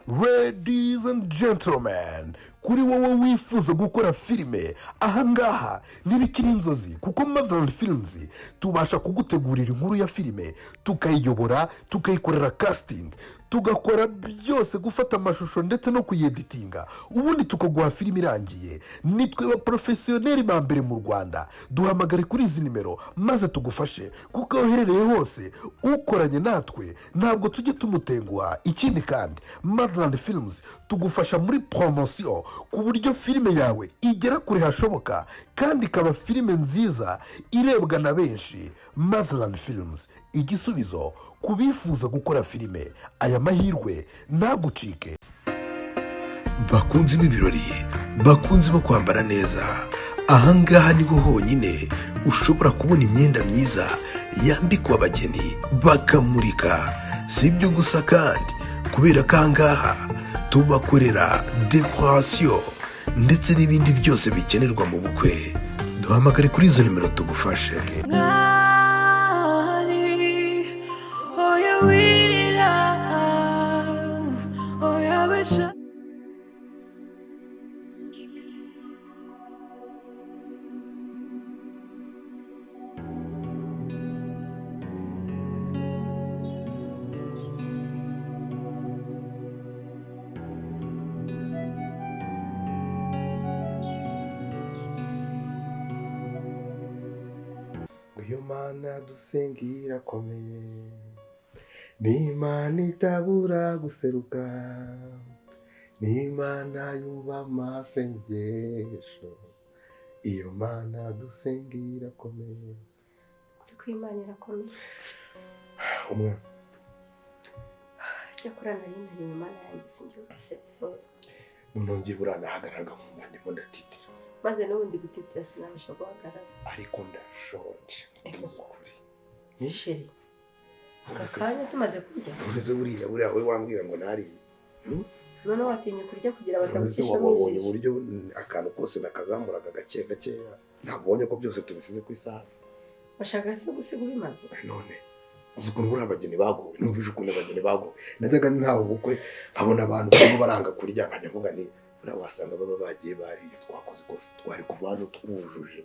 Ladies and gentlemen, kuri wowe wifuza gukora filime, ahangaha ntibikiri inzozi, kuko Motherland Films tubasha kugutegurira inkuru ya filime, tukayiyobora, tukayikorera casting, tugakora byose, gufata amashusho ndetse no kuyeditinga, ubundi tukaguha filime irangiye. Nitwe ba professionnel ba mbere mu Rwanda. Duhamagare kuri izi nimero maze tugufashe, kuko aho uherereye hose ukoranye natwe ntabwo tujya tumutenguha. Ikindi kandi, Motherland Films tugufasha muri promotion, ku buryo filime yawe igera kure hashoboka kandi ikaba filime nziza irebwa na benshi. Motherland Films, igisubizo ku bifuza gukora filime. Aya mahirwe ntagucike. Bakunzi b'ibirori, bakunzi bo kwambara neza, ahangaha niho honyine ushobora kubona imyenda myiza yambikwa abageni bakamurika. Si ibyo gusa kandi, kubera ko ahangaha tubakorera décoration ndetse n'ibindi byose bikenerwa mu bukwe. Duhamagare kuri izo nimero tugufashe. Mwari, oya wirira, oya besha. Iyo Mana dusenga irakomeye, ni Imana itabura guseruka, ni Imana yumva amasengesho. Iyo Mana dusenga irakomeye. Kuri ko Imana irakomeye. Umwana. Cyakora nari naniwe, Imana yanjye, sinjye wese bisoza. Noneho ngiye buriya nahagararaga nkumva ndimo ndatitira. Maze n'ubundi gutitira sinabasha guhagarara. Ariko ndashonje, mbwiza ukuri. Si chéri, aka kanya tumaze kurya? None se buriya wowe wambwira ngo nariye? Noneho watinye kurya kugira None se batagucishamo wabonye ijisho. uburyo akantu kose nakazamuraga gake gakeya? Ntabwo ubonye ko byose tubisize ku isahani? Bashaka se gusiga ubimaze? None uzi ukuntu buriya abageni bagowe? Numvise ukuntu abageni bagowe. Najyaga ntawe ubukwe nkabona abantu barimo baranga kurya, nkajya mvuga ni buriya wasanga baba bagiye bariye, twakoze kose twari kuva hano twujuje.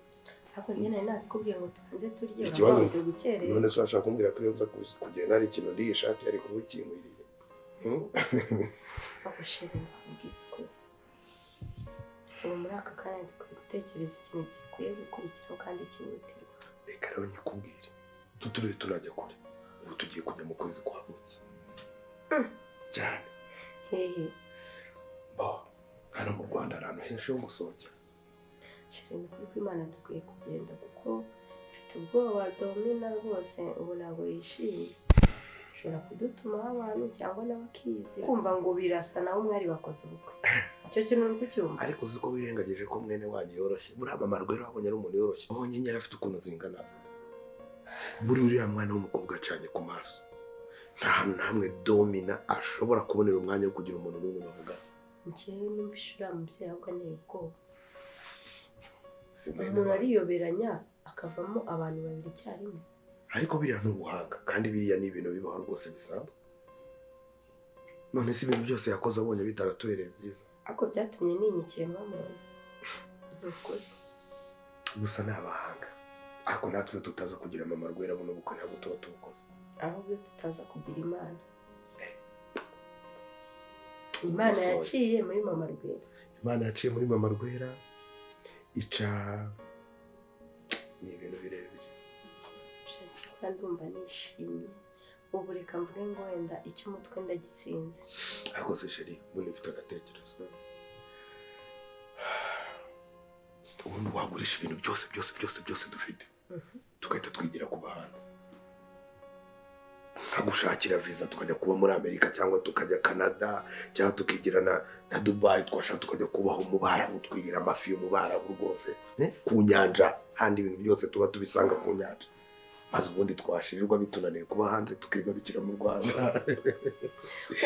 Ariko njye nari nabikubwiye ngo tubanze turye. Ikibazo- Uravuga ngo gukererwa. None se urashaka kumbwira ko iyo nza kugenda hari ikintu ndiye, ishati yari kuba ikinkwiriye? Ariko chéri, ndakubwiza ukuri, ubu muri aka kanya dukwiye gutekereza ikintu gikwiye gukurikiraho kandi cyihutirwa. Reka rero nyikubwire, tutiriwe tunajya kure, ubu tugiye kujya mu kwezi kwa buki cyane. Hehe? Bo hano mu Rwanda hari ahantu henshi ho gusohokera. Chéri, ni ukuri ko Imana dukwiye kugenda, kuko mfite ubwoba. Domina rwose ubu ntabwo yishimye, ushobora kudutumaho abantu cyangwa nawe akizi kumva ngo birasa nawe umwari bakoze ubukwe. Icyo kintu uri kucyumva? Ariko uzi ko wirengagije ko mwene wanyu yoroshye? Buriya mama Rwera wabonye ari umuntu yoroshye, wabonye nyine afite ukuntu zingana. Buriya uriya mwana w'umukobwa acanye ku maso, nta hantu na hamwe Domina ashobora kubonera umwanya wo kugira umuntu n'umwe bavugana. Njyewe numvise uriya mubyeyi ahubwo anteye ubwoba. Si mwene Umuntu wanyu. ariyoberanya akavamo abantu babiri icyarimwe. Ariko biriya ni ubuhanga, kandi biriya ni ibintu bibaho rwose bisanzwe. None se ibintu byose yakoze abonye bitaratubereye byiza? Ariko byatumye ninya ikiremwamuntu, ni ukuri. Gusa ni abahanga, ariko natwe tutaza kugira mama Rwera, buno bukwe ntabwo tuba tubukoze. Ahubwo tutaza kugira Imana, Imana Umusore. yaciye muri mama Rwera. Imana yaciye muri mama Rwera ica, ni ibintu birebire. Cyakora ndumva nishimye ubu, reka mvuge ngo wenda icy'umutwe ndagitsinze. Ariko se chéri, ubundi mfite agatekerezo. Ubundi wagurisha ibintu byose byose byose byose dufite, tugahita twigira ku bahanzi, nkagushakira viza tukajya kuba muri Amerika, cyangwa tukajya Canada, cyangwa tukigira na Dubai, twashaka tukajya kubaho mu Barabu, twigira amafi yo mu Barabu rwose, ku nyanja handi, ibintu byose tuba tubisanga ku nyanja, maze ubundi twashirirwa bitunaniye kuba hanze tukigarukira mu Rwanda.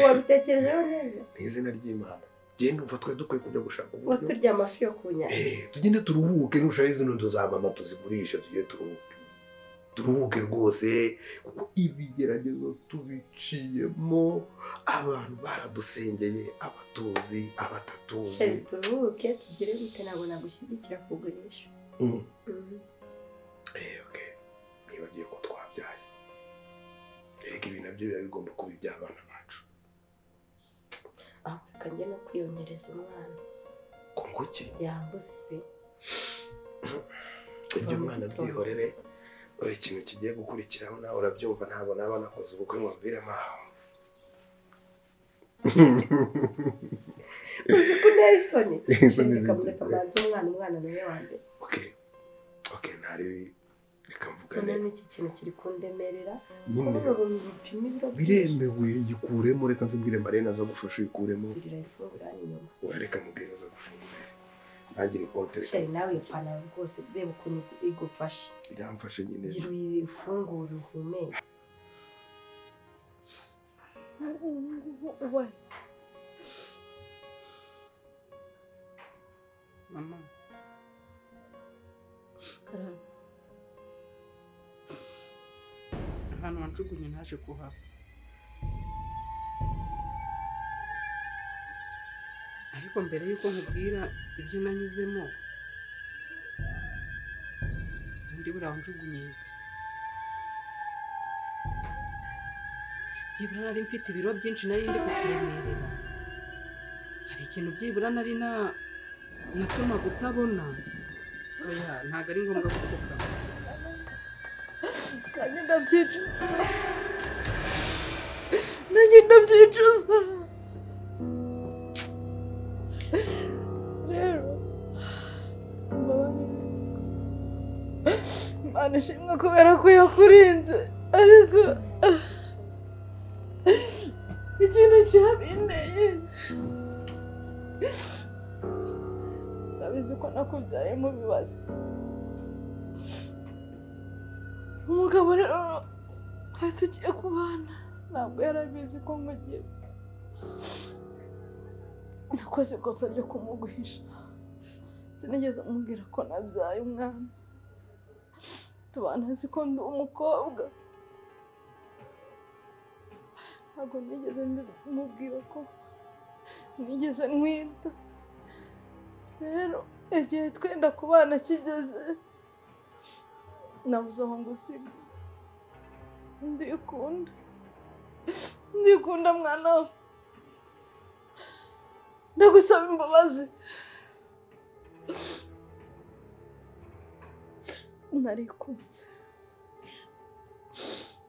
Wabitekerejeho neza? Ni izina ry'Imana, genda umva, twe dukwiye kujya gushaka Ngo uburyo turya amafi yo ku nyanja. Tugende turuhuke, nushaka zino nzu za mama tuzigurishe, tugende turuhuke. Turuhuke rwose kuko ibigeragezo tubiciyemo, abantu baradusengeye, abatuzi abatatuzi. Chéri turuhuke tugire gute, ntabwo nagushyigikira kugurisha. Okay, nibagiye ko twabyaye. Erega ibi nabyo biba bigomba kuba iby'abana bacu. Aho reka njye no kwiyongereza umwana. Kunguki? Yambuze pe. Ibyo mwana byihorere. Ikintu kigiye gukurikiraho nawe urabyumva, ntabwo naba nakoze ubukwe ngo mviremo aho. Uzi ko nteye isoni. Reka mureka mbanze umwana niwe wa mbere. Okay. Okay, ntari reka mvugane. None iki kintu kiri kundemerera. Biremewe, yikuremo, reka nzibwire Marene aza gufasha uyikuremo. Kugira ifunguro hano inyuma. Oya reka mubwire aza gufungura. Ntagire ikote. Chéri nawe iyo pantaro rwose reba ukuntu igufashe. Iramfashe nyine. Gira uyifungure uhumeke. Mama. Karame. Ahantu wanjugunye naje kuhava. Ariko mbere yuko nkubwira ibyo nanyuzemo, undi buriya wanjugunye iki? Byibura nari mfite ibiro byinshi nari ndi kukuremerera. Hari ikintu byibura nari natumaga utabona. Oya, ntabwo ari ngombwa kuvuga. Nanjye ndabyicuza. Nanjye ndabyicuza. Rero mbabarira. Imana ishimwe kubera ko yakurinze, ariko ikintu cyabinteye, ndabizi ko nakubyaye mu bibazo. Umugabo rero twari tugiye kubana, ntabwo yari abizi ko nkugira. Nakoze ikosa ryo kumuguhisha, sinigeze mubwira ko nabyaye umwana. Tubana azi ko ndi umukobwa, ntabwo nigeze mubwira ko nigeze ntwita. Rero igihe twenda kubana kigeze, nabuze aho ngusiga. Ndikunda, ndikunda mwana we, ndagusaba imbabazi. Narikunze,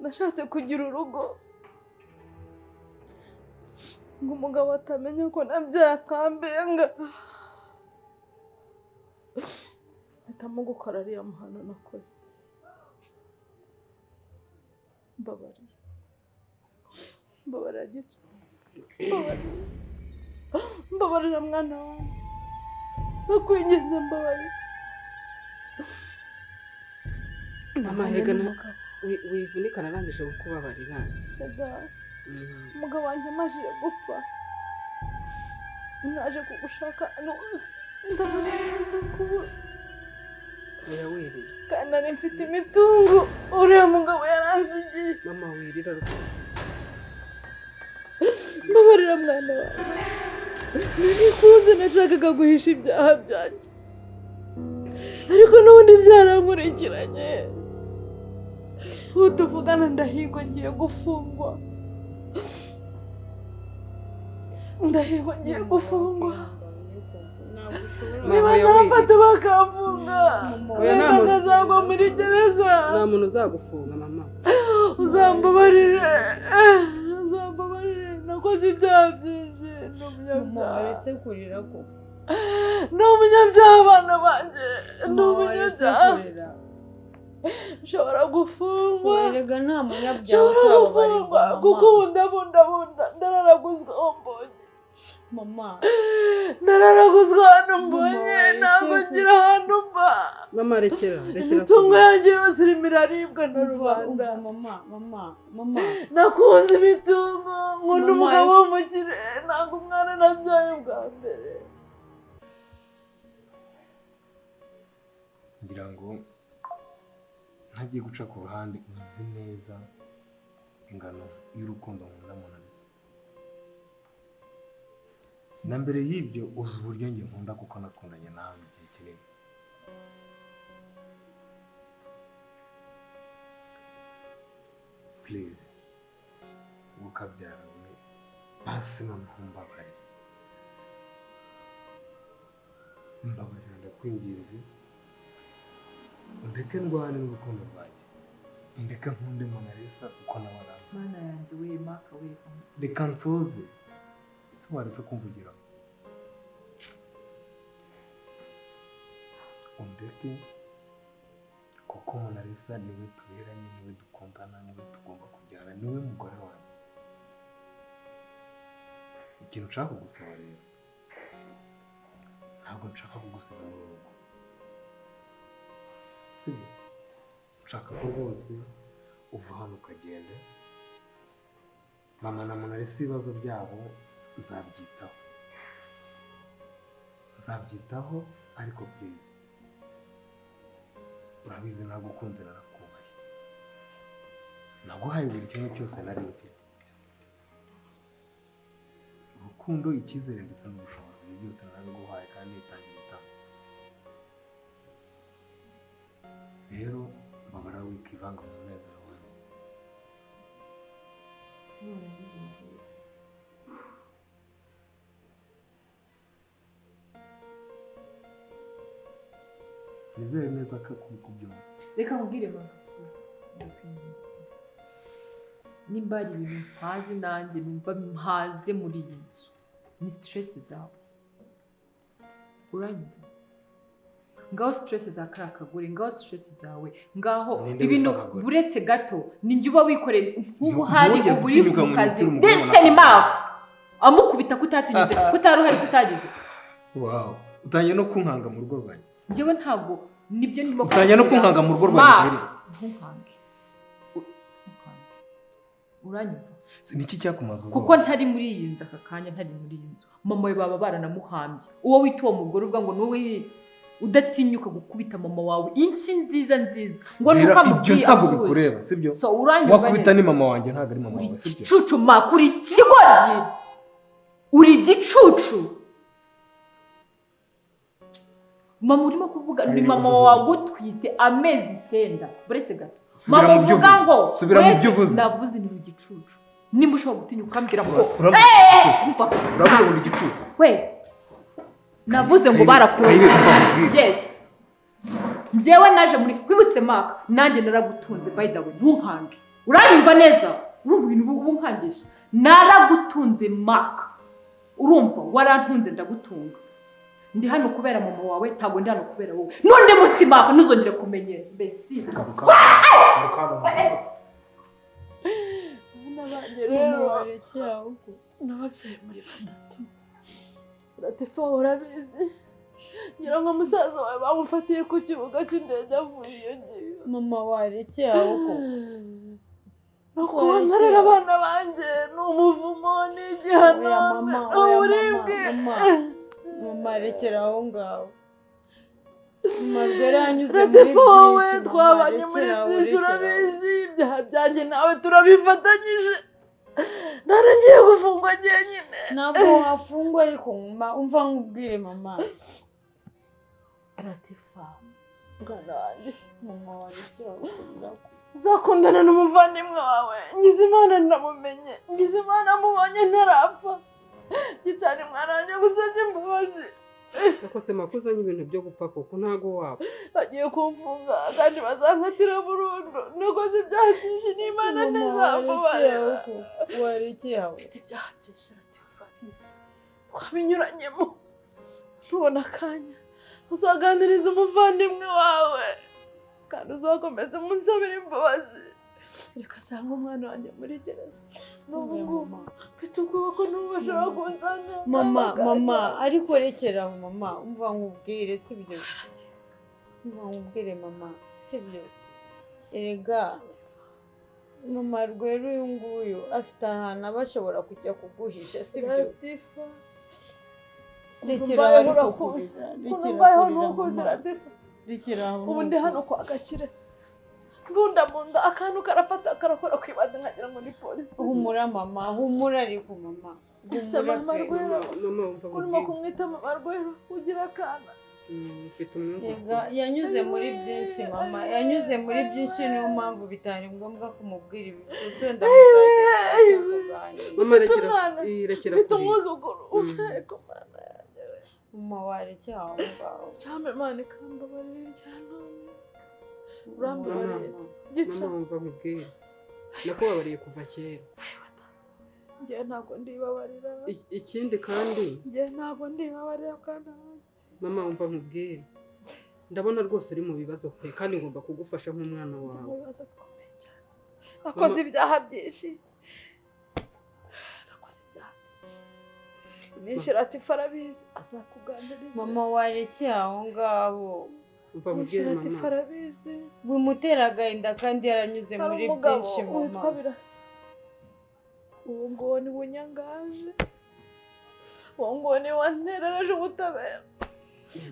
nashatse kugira urugo ngo umugabo atamenya ko nabyaye akambenga. Mpitamo gukora ariya mahano nakoze. Mbabarira, mbabarira gice, mbabarira, mbabarira mwana wanjye, ndakwinginze mbabarira. Mama rega wivunika, narangije kukubabarira. Umugabo wanjye amajije gupfa, naje kugushaka hose ndabona ndakubura. Wirira. Kandi nari mfite imitungo uriya mugabo yaransigiye. Mama wirira rwose. Mbabarira mwana wawe, narikunze, nashakaga guhisha ibyaha byanjye, ariko n'ubundi byarankurikiranye. Ubu tuvugana ndahigwa ngiye gufungwa, ndahigwa ngiye gufungwa. Niba nafata bakamfunga, wenda nkazagwa muri gereza. Nta muntu uzagufunga mama. Uzambabarire, uzambabarire, nakoze ibyaha byinshi. Ni umunyabyaha. Waretse kurira koko. Ni umunyabyaha abana banjye, ni umunyabyaha. Nshobora gufungwa. Erega nta munyabyaha ushobora gufungwa kuko ubu ndabundabunda ndararaguzwa aho mbonye. Mama ndararaguzwa ahantu mbonye, ntabwo ngira ahantu mba. Mama rekera, rekera. Imitungo yanjye yose irimo iraribwa na rubanda. Mama, mama, mama. Nakunze imitungo, nkunda umugabo w'umukire, ntabwo umwana nabyaye bwa mbere. Ngira ngo Ntagiye guca ku ruhande, uzi neza ingano y'urukundo nkunda Monalisa. Na mbere y'ibyo uzi uburyo njye nkunda kuko nakundanye nawe igihe kinini. Please, ukabyara we basi noneho mbabarira. Mbabarira ndakwinginze, undeke ndwane n'urukundo rwanjye, undeke nkunde Monalisa kuko nawe arankunda. Mana yanjye we, Maka we, reka nsoze, ese waretse kumvugira? Undeke kuko Monalisa niwe tuberanye, niwe dukundana, niwe tugomba kujyana, niwe mugore wanjye. Ikintu nshaka kugusaba rero, ntabwo nshaka kugusiga muri uru rugo, sibyo? Nshaka ko rwose uva hano ukagenda. Mama na Monalisa ibibazo byabo nzabyitaho, nzabyitaho, ariko please, urabizi nagukunze, narakubaye, naguhaye buri kimwe cyose nari mfite, urukundo, icyizere ndetse n'ubushobozi, ibi byose narabiguhaye kandi nitangira itama. Rero mbabara wikivanga mu munezero wanjye. Nurangiza umbwire. Nizere neza ko uri kubyumva. Reka nkubwire Maka, please, ndakwinginze. Nimba hari ibintu mpazi nanjye numva mpaze muri iyi nzu, ni stress zawe. Uranyumva? Ngaho stress za kariya kagore, ngaho stress zawe, ngaho Ninde ibintu wese akagore? buretse gato ni njye uba wikoreye nk'ubu hari Ntongere ubu uri gutinyuka mu ngo kazi. unyitire umugore Mbese ni runaka. Maka amukubita kutatinyutse, kutari uhari, kutagize. Wow, utangiye no kunkanga mu rugo rwanjye. Njyewe ntabwo nibyo ndimo Utangiye no kukubwira. kunkanga mu rugo rwanjye. Maka, Rero ntunkange. Ntunkange. Uranyumva? Niki cyakumaza ubwoba? Kuko ntari muri iyi nzu aka kanya, ntari muri iyi nzu. Mama we baba baranamuhambye. Uwo wita uwo mugore uvuga ngo ni wowe udatinyuka gukubita mama wawe inshyi nziza nziza ngo Rero nuko ibyo amubwiye ntabwo atuje. bikureba, sibyo? So uranyumva Wakubita neza? ni mama wanjye, ntabwo ari mama Uri wawe, sibyo? igicucu Maka, uri ikigoryi, uri igicucu. Mama urimo kuvuga ni Ari mama uvuze. wagutwite amezi 9 buretse gato. Subira Mama mu byo uvuga uvuze. ngo Subira mu buretse- byo uvuze. Navuze ni uri igicucu. Nimba ushobora gutinyuka ukambwira ngo Uravuze Eh, igicucu. umva. Uravuze ngo ni igicucu. We navuze ngo Kayire, barakuroze. umva nkubwire. Yes. Njyewe naje muri kwibutse Maka, nanjye naragutunze by the way, ntunkange. Uranyumva neza? Urumva ibintu ubu unkangisha? Naragutunze Maka. Urumva warantunze ndagutunga. Ndi hano kubera mama wawe, ntabwo ndi hano kubera wowe. N'undi munsi Maka ntuzongere kumenyera. Mbese Garuka. Garuka. Abana banjye rero Mama warekeye aho. nababyaye muri batatu. Latifa urabizi, ngira ngo musaza wawe bamufatiye ku kibuga cy'indege avuye iyo ngiyo. Mama warekeye aho koko. No kuba nkarera abana banjye ni umuvumo, ni igihano, Oya mama, ni oya mama, uburibwe. mama. Mama rekera aho ngaho. Mama Rwera yanyuze muri Latifa wowe byinshi, mama twabanye muri rekera aho, byinshi rekera aho. urabizi, ibyaha byanjye nawe turabifatanyije. Naragiye gufungwa njyenyine. Ntabwo wafungwa ariko mama, umva nkubwire mama. Latifa mwana wanjye, Mama warekera aho kurira. uzakundana n'umuvandimwe wawe. Ngize Imana ndamumenye, ngize Imana mubonye ntarapfa. Gicana mwana wanjye gusabye imbabazi. Ariko se Maka uzanye ibintu byo gupfa koko, ntago waba. Bagiye kumfunga kandi bazankatira burundu. Nakoze ibyaha byinshi n'Imana Mama ntizambabarira. warekeye aho. Mfite ibyaha byinshi Latifa urabizi, twabinyuranyemo. Ntubona akanya uzaganiriza umuvandimwe wawe kandi uzakomeza umunsabire imbabazi. Reka asange umwana wanjye muri gereza. N'ubu ngubu mfite ubwoba ko n'ubu bashobora kunsanga. Mama, mama, ariko rekera aho mama, umva nkubwire sibyo? Umva nkubwire mama, sibyo? Erega mama Rwera uyu nguyu afite ahantu aba ashobora kujya kuguhisha, sibyo? Latifa, Rekera aho ariko kurira, ukuntu rekera mbayeho kurira ntukuzi mama, Latifa. rekera aho Ubu ndi hano ntukuze. kwa Gakire. Imbunda mu nda, akantu karafata karakora kwibanda nkagira ngo ni polisi. Humura mama, humura ariko mama. Ese mama Rwera, Mama, umva urimo nkubwire. kumwita mama Rwera ugira akana. Ufite umwuzukuru. Yega, yanyuze muri byinshi mama, yanyuze muri byinshi, niyo mpamvu bitari ngombwa kumubwira ibi byose, wenda muzagera kuganira. Mama, Mfite rekera umwana, rekera mfite kurira. umwuzukuru. Ariko Mana yanjye we. Mama, warekeye aho ngaho. Cyampa Imana ikambabarira irya none. Urambabariye. Gica. Mama, wumva nkubwire, nakubabariye kuva kera. Njyewe ntabwo ndibabarira. Ikindi kandi, Njyewe ntabwo ndibabarira bwana wanjye. mama, wumva nkubwire, ndabona rwose uri mu bibazo pe, kandi ngomba kugufasha nk'umwana Ndi wawe. mu bibazo bikomeye cyane. Nakoze ibyaha byinshi. Nakoze ibyaha byinshi. Inyinshi Latifa arabizi, azakuganiriza. Mama, warekeye aho ngaho. Umva Inyinshi nkubwire, Latifa mama. arabizi. Bimutera agahinda kandi yaranyuze Hari muri umugabo byinshi mama. witwa Birasa. Uwo nguwo ni we unyangaje. Uwo nguwo ni we wanterereje ubutabera.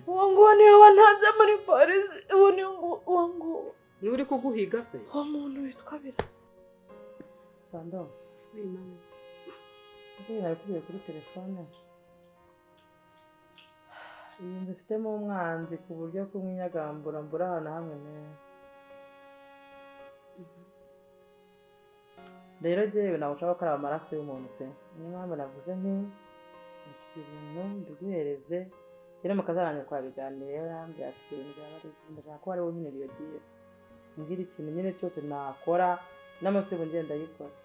Uwo nguwo ni we wantanze muri polisi. Uwo ni uwo nguwo. Niba uri kuguhiga se? Uwo muntu witwa Birasa. Sando, Oui, mama. ubwo nabikubwiye kuri telefone, iyi nzu ifitemo umwanzi ku buryo kumwinyagambura mbura ahantu hamwe neza. Rero jyewe ntabwo nshaka gukaraba amaraso y'umuntu pe, niyo mpamvu navuze nti reka ibyo bintu mbiguhereze. Rero mukazaranye twabiganiriye, yarambwira ati ibyo bintu byaba ari byo, ndashaka ko ari wowe nyine iyo deal, mbwira ikintu nyine cyose nakora n'amaso y'ubu ngenda ndayikora,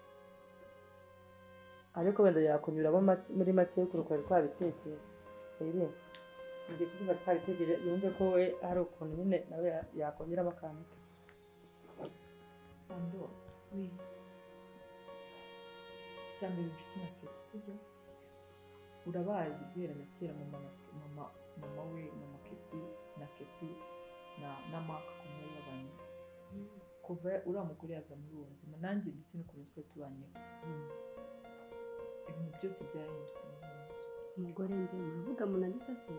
ariko wenda yakunyuramo muri make y'ukuntu twari twabitekeye. Rero ngiye kuvuga twabitekereje, yumve ko we hari ukuntu nyine nawe yakongeramo akantu ke. Sando, icya mbere, inshuti na Kesi, sibyo? Urabazi guhera na kera, mama mama mama we, mama Kesi na Kesi na Mark, ukuntu bari babanye kuva uriya mugore yaza muri ubu buzima, nanjye ndetse n'ukuntu twari tubanyeho, ibintu byose byarahindutse muri iyo nzu. Umugore nde muravuga? Monalisa se?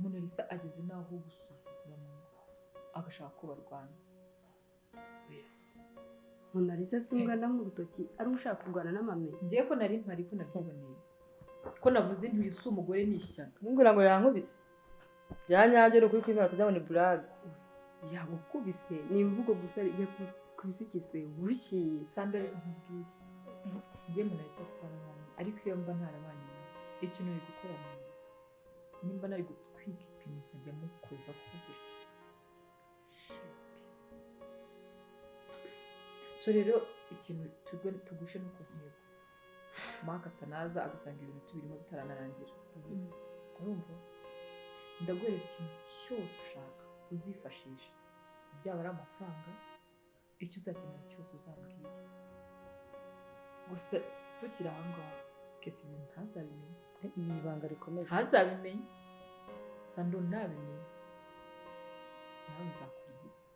Monalisa ageze n'aho gusuzugura mama, agashaka ko barwana. Monalisa se ungana nk'urutoki ari ushaka kurwana na mame? Ngiye ko nari mpari, ko nabyiboneye, ko navuze nti uyu si umugore, ni ishyano. Ntumbwira ngo yankubise bya nyabyo, ni ukuri kw'Imana tujya ngo ni burage. Yagukubise ni imvugo gusa, yakubise ikise bushyi. Sandra, reka nkubwire, njye Monalisa twarabanye, ariko iyo mba ntarabanye nawe, ikintu nari gukora Monalisa, nimba nari gutwika ipine nkajya mukoza ko gutya. So rero ikintu tugushe no ku ntego, Mark atanaza agasanga ibintu tubirimo bitaranarangira. Urumva, ndaguhereza ikintu cyose ushaka uzifashisha, byaba ari amafaranga, icyo uzakenera cyose uzambwire. Gusa tukiri aha ngaha, Kesi ibintu ntazabimenye. Ni ibanga rikomeye. Ntazabimenye. Sando, nabimenye nawe nzakurigiza.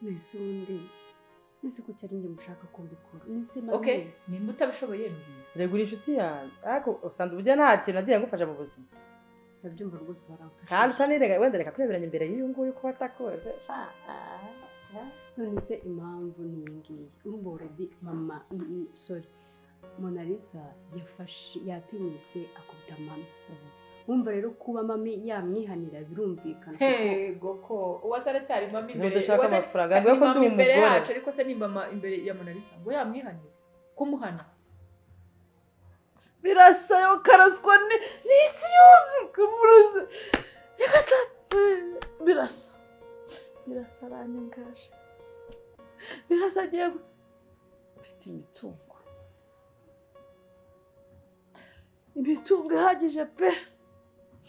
Nese ubundi nese kuki ari njye mushaka ko mbikora? Nese mame? Okay, nimba utabishoboye mbwira. Regura inshuti yanjye, ariko usanga uburyo nta kintu nagiye ngufasha mu buzima. Ndabyumva rwose, waramfasha. Kandi utanirega, wenda reka kwiyoberanya imbere y'uyu nguyu ko watakoze sha. None se impamvu ni iyi ngiyi, urumva already mama, sorry, Monalisa yafashe yatinyutse akubita mami. Wumva rero kuba mami yamwihanira birumvikana kuko Hego ko uwase aracyari mama imbere. Udashaka Uwase amafaranga, ni ngo ko mama ndi imbere umugore. yacu, ariko se ni mama imbere ya Monalisa ngo yamwihanira kumuhana? Birasa yo karaswa ni n'isi yose kumuruzi. Birasa. Birasa aranyangaje. Birasa agiye mfite imitungo. Imitungo ihagije pe.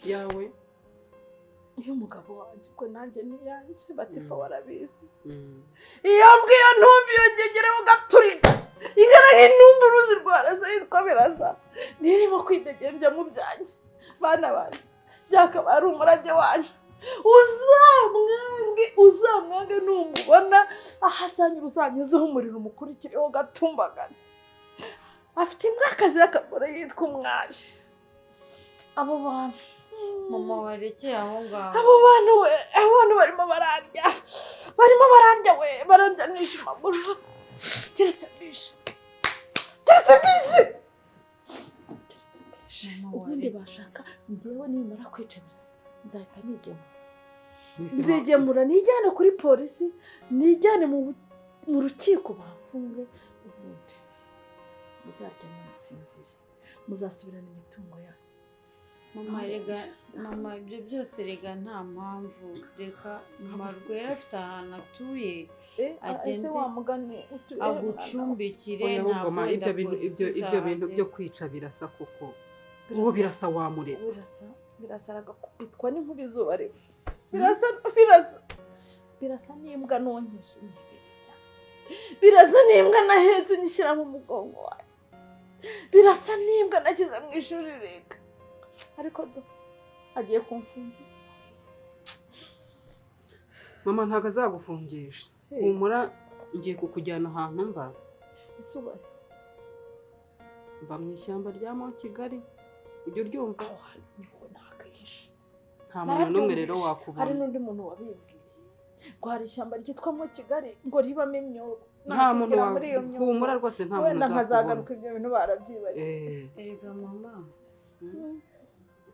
Yawe? Y'umugabo wanjye, ubwo nanjye ni iyanjye, Batifa warabizi. Iyo mbwa, iyo ntumbi, iyo ngegereho ugaturika ingana nk'intumbi, uruzi rwarasa yitwa Birasa ntirimo kwidegembya mu byanjye, bana banjye, byakaba ari umurage wanjye. Uzamwange, uzamwange, numubona ahasanyura uzanyuzeho umuriro umukurikireho gatumbagana. Afite imbwakazi y'akagore yitwa Umwari. Abo bantu Mama warekeye aho ngaho. Abo bantu we, abo bantu barimo bararya. Barimo bararya we, bararya nishimagura. Keretse mbishe. Keretse mbishe. Keretse mbishe. Ubundi bashaka njyewe nimara kwica Birasa nzahita nigemura. Nzigemura nijyane kuri polisi, nijyane mu rukiko bamfunge, ubundi muzaryama musinzire, muzasubirana imitungo yanyu. Mama rega, mama ibyo byose rega nta mpamvu, reka mama Rwera afite ahantu atuye, agende agucumbikire. Ntabwo ibyo bintu byo kwica Birasa koko, uwo Birasa wamuretse. Birasa aragakubitwa n'inkuba izuba riva. Birasa Birasa Birasa n'imbwa nonkeje nibirya. Birasa n'imbwa nahetse nyishyira mu mugongo wawe. Birasa n'imbwa nashyize mu ishuri reka. Ariko do agiye kumfungira. Mama ntabwo azagufungisha. Humura ngiye kukujyana ahantu mba. Isuba. Mba mu ishyamba rya Mont Kigali. Ujya uryumva? Aho hantu niho nakahishe. Nta muntu n'umwe rero wakubona. Hari n'undi muntu wabimbwiye ngo hari ishyamba ryitwa Mont Kigali ngo ribamo imyobo. Nta muntu humura rwose, nta muntu wenda nkazagaruka ibyo bintu barabyibagiwe. Erega mama,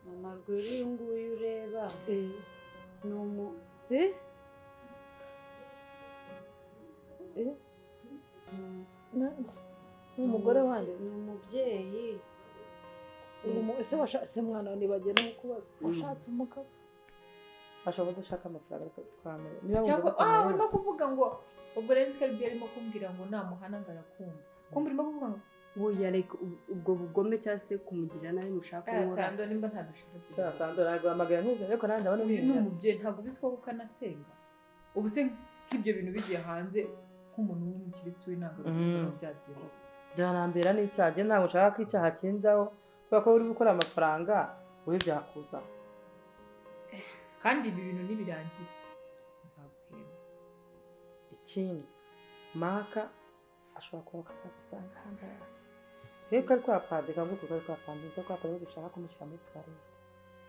mama Rwera uyu nguyu ureba ni umu ni umugore wanjye, ni umubyeyi. Ese washatse mwana nibagiye no kubaza, washatse umugabo? Ashobora kudashaka amafaranga ariko twamenya. Cyangwa urimo kuvuga ngo ubwo renzi ko aribyo arimo kumbwira ngo namuhana ngo arakumva. Kumva urimo kuvuga ngo oya reka ubwo bugome cyangwa se kumugirira nabi mushaka nkora. Sando nimba ntabishaka. Sando naguhamagaye nkunze ariko nanjye ndabona uyu ni umubyeyi ntabwo ubizi ko ukanasenga. Ubu se nk'ibyo bintu bigiye hanze nk'umuntu w'umukirisitu w'intangarugero byagenda. Byanambera n'icyaha, njye ntabwo nshaka ko icyaha kinzaho kubera ko uri gukora amafaranga wowe byakuzaho. Kandi ibi bintu nibirangira nzaguhemba. Ikindi Maka ashobora kuba akazagusanga aha ngaha. Rero ko ari kwa padiri, kavuga ko ari kwa padiri, ko kwa padiri dushaka kumushyira muri tuwarete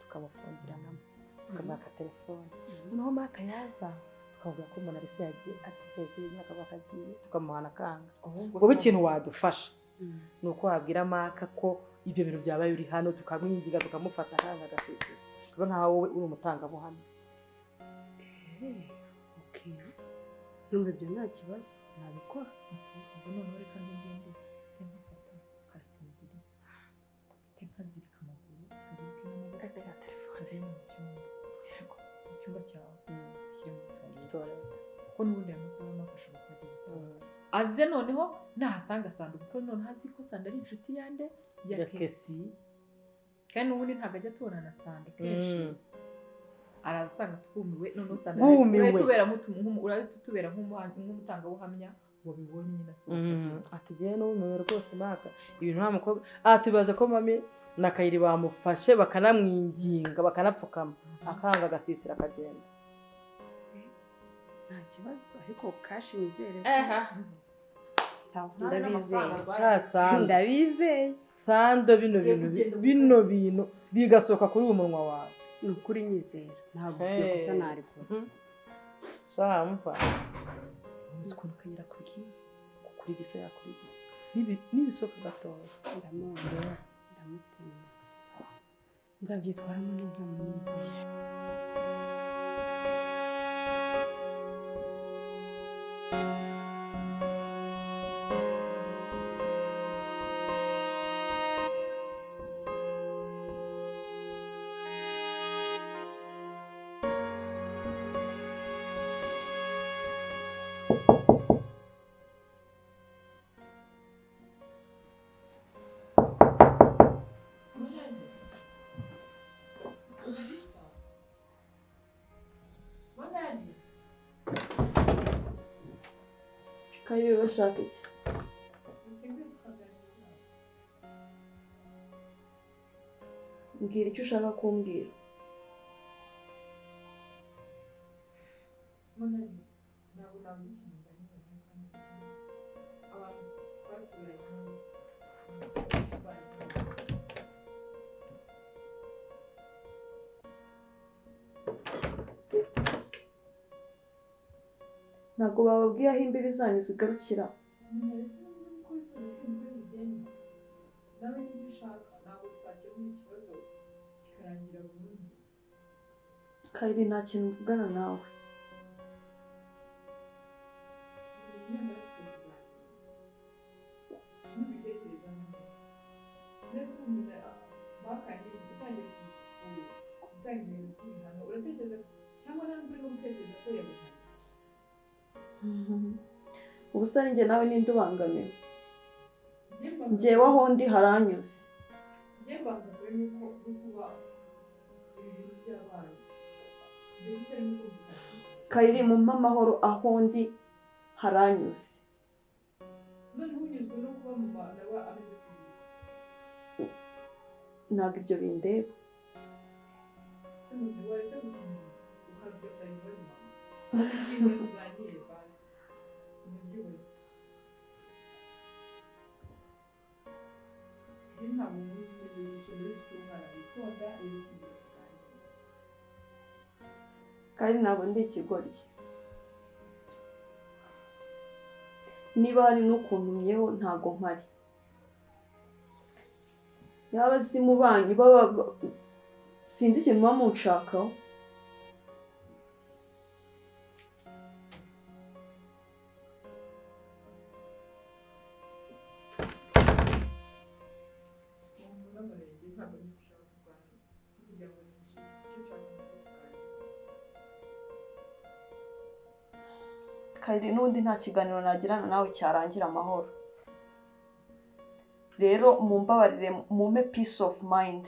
tukamufungiranamo, tukamwaka telefone. Noneho Maka yaza tukamubwira ko umuntu arese yagiye adusezeye imyaka bakagiye, tukamuhana akanga. Wowe ikintu wadufasha ni uko wabwira Maka ko ibyo bintu byabaye uri hano, tukamwinginga tukamufata akanga agasezera. Tuba nkaho wowe uri umutangabuhamya. Numva ibyo nta kibazo nabikora. Ubwo noneho reka nze ngende mfite nkafata karasinziriye, mfite nkazirika amaguru, nkazirike n'amaboko, ya telefone mu cyumba. Mu cyumba cyawe ushyire mu tuwarete, kuko n'ubundi aya masaha Maka ashobora kuba agiye gutora. Aze noneho nahasanga Sando, kuko noneho azi ko Sando ari inshuti yande ya Kesi, kandi n'ubundi ntabwo ajya tubona na Sando kenshi. Arasanga twumiwe, noneho Sando urahita nk'umutangabuhamya wabibonye nyine asohoka. Ati jyewe n'umiwe rwose Maka ibintu nta mukobwa. Tubibaza ko mami na Kayiri bamufashe bakanamwinginga bakanapfukama akanga agasitira akagenda. Nta kibazo ariko kashi nizere. Ndabizeye. Sando bino bintu bigasohoka kuri uyu munwa wawe. Ni ukuri nyizera ntabwo ibyo gusa narikora. Shamva uzi ukuntu Kayira akubwiye kukurigisa yakurigisa n'ibisoka gatoya. Ndamuzi, ndamutinya, nzabyitwaramo neza munyizeye. Kayiri bashaka iki? Mbwira icyo ushaka kumbwira. Ntabwo bababwiye aho imbibi zanyu zigarukira. Kayiri, nta kintu mvugana nawe. Ubusa njye nawe ninde ubangamiwe? Njyewe aho ndi haranyuze. Kayiri, mumpe amahoro, aho ndi haranyuze. Ntabwo ibyo bindeba. Kandi ntabwo ndi ikigoryi. Niba hari n'ukuntumyeho ntago mpari. Yaba abazimu banyu baba sinzi ikintu muba munshakaho. Kayiri, n'undi nta kiganiro nagirana nawe cyarangira amahoro. Rero mumbabarire, mumpe peace of mind.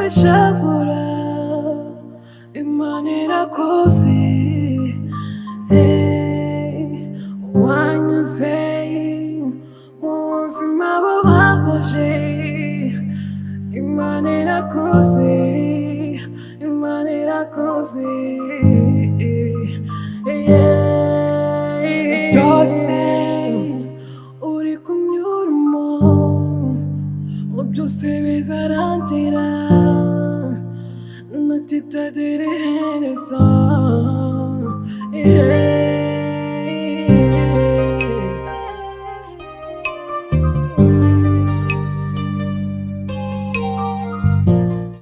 Shavura Imana irakoze, wanyuze mu buzima bubabaje. Imana irakoze, Imana irakoze, byose uri kunyuramo byose bizarangira. Natitaderehereza, yeah.